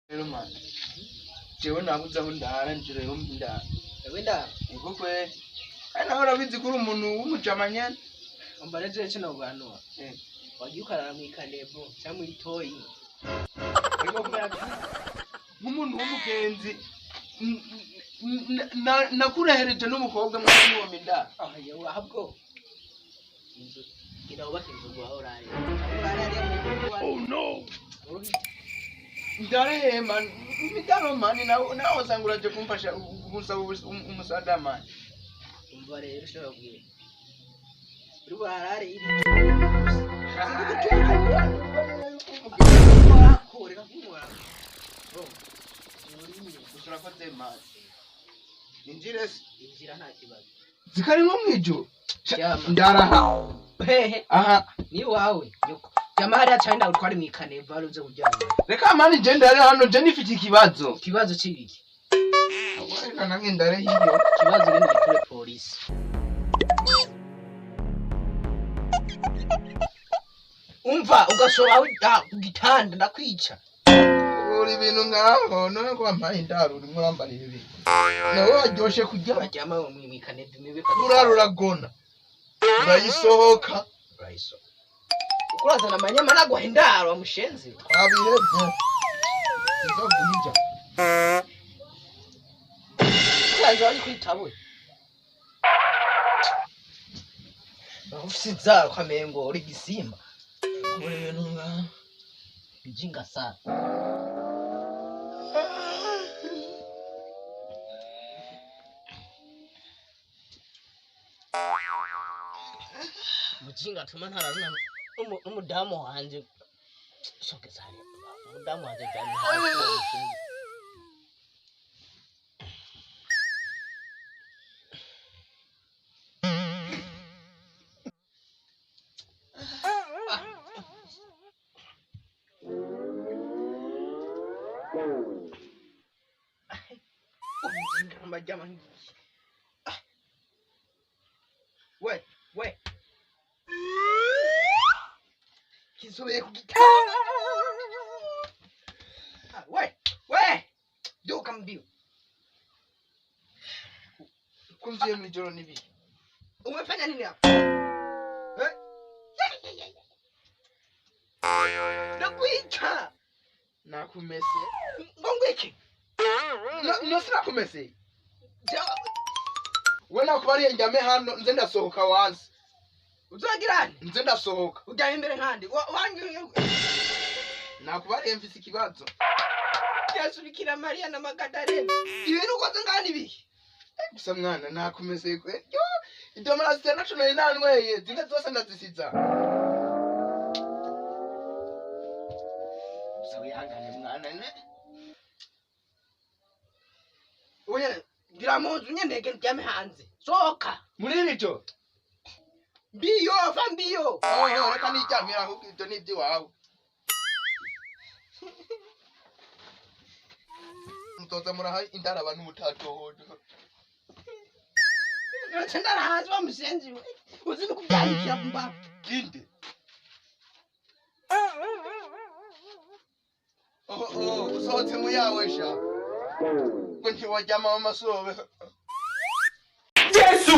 Rero mani, jewe nabuze aho ndara, nje rero ndara. Ewe ndara. Ego kweli, kandi nawe urabizi ko uri umuntu w'umujama nyene. Umva rero, jewe kino kuganura. Wagiye ukarara mw'ikanevo cyangwa mw'itoyi. Ariko kubera nk'umuntu w'umugenzi nakurehereje n'umukobwa mwana w'uwo mindara. Ah, yewe, ahubwo inzu genda wubake inzu guha urare. Cyangwa urare hariya mu Oh no, ndarehema imidaro mani, nawe usanga uraje kumfasha kunsaba umusada mani. Umva rero, ushobora kubwira uri burarare iri reka kunkora. Gusa urakoze mani, ninjire se? Injira, nta kibazo. Zikari nko mwijoro. Ryama. Ndaraha. Hehe? Aha. Ni iwawe nyoko, ryama hariya cyane, ndagutware mw'ikaneva wari uze kuryama. Reka mani, je ndare hano, je nifite ikibazo. Ikibazo c'ibiki? Reka nange ndare hiyo. Ikibazo genda giture polisi. Umva, ugasoba ku gitanda ndakwica. Uri ibintu nkaho none ko wampaye indaro, urimo urambarira ibintu nawe waryoshe kuryama. Baryama mw'ikaneva imibe. Urara uragona urayisohoka. Urayisohoka urazana amanyama, naguha indaro wa mushenzi. Twabihevye, nzoguhija. Uraje waje kwitabuye ufise inzara ukamengo uri igisimba. Uri ibintu nkaho. Ujinga sana. Mujinga atuma ntararuna n'umudamu wanje. Sogeza hariya, umudamu wanje aryamye hasi. Umujinga amajyama nk'iki. Ah. We we, kisubiye ku gitanda. Ah, we we, byuka mbio. Kumviye mwijoro nibi. Umefanya nini hapa? Eh? Ndakwica. Nakumese. Ngo ngwiki? No, sinakumese. We nakubariye njyame hano, nze ndasohoka wanze. Uzagirane. Nze ndasohoka. Ujyanye imbere nkandi wanyu. Nakubariye mfise ikibazo. Yesu, Bikira Mariya na Magadalena, ibintu ukoze ngani ibihe? Gusa mwana, nakumese kwe yo idomora zitanu nari nanyweye, zimwe zose ndazisiza. Gusa wihangane mwana ne. Oya, ngira mu nzu nyene ndyame hanze, sohoka. Muri iri joro? Mbio, va mbio. Oho, reka niryamira, ahubwo ibyo ni iby'iwawe. Mutoza muraha indara abantu mutatohoje. Ndetse ndarahanze wa musenzi we, uzi no kubyandikira mba. Inde oho oho, usohotse mu yawe sha, ngo ntiwaryama mu masobe. Yesu!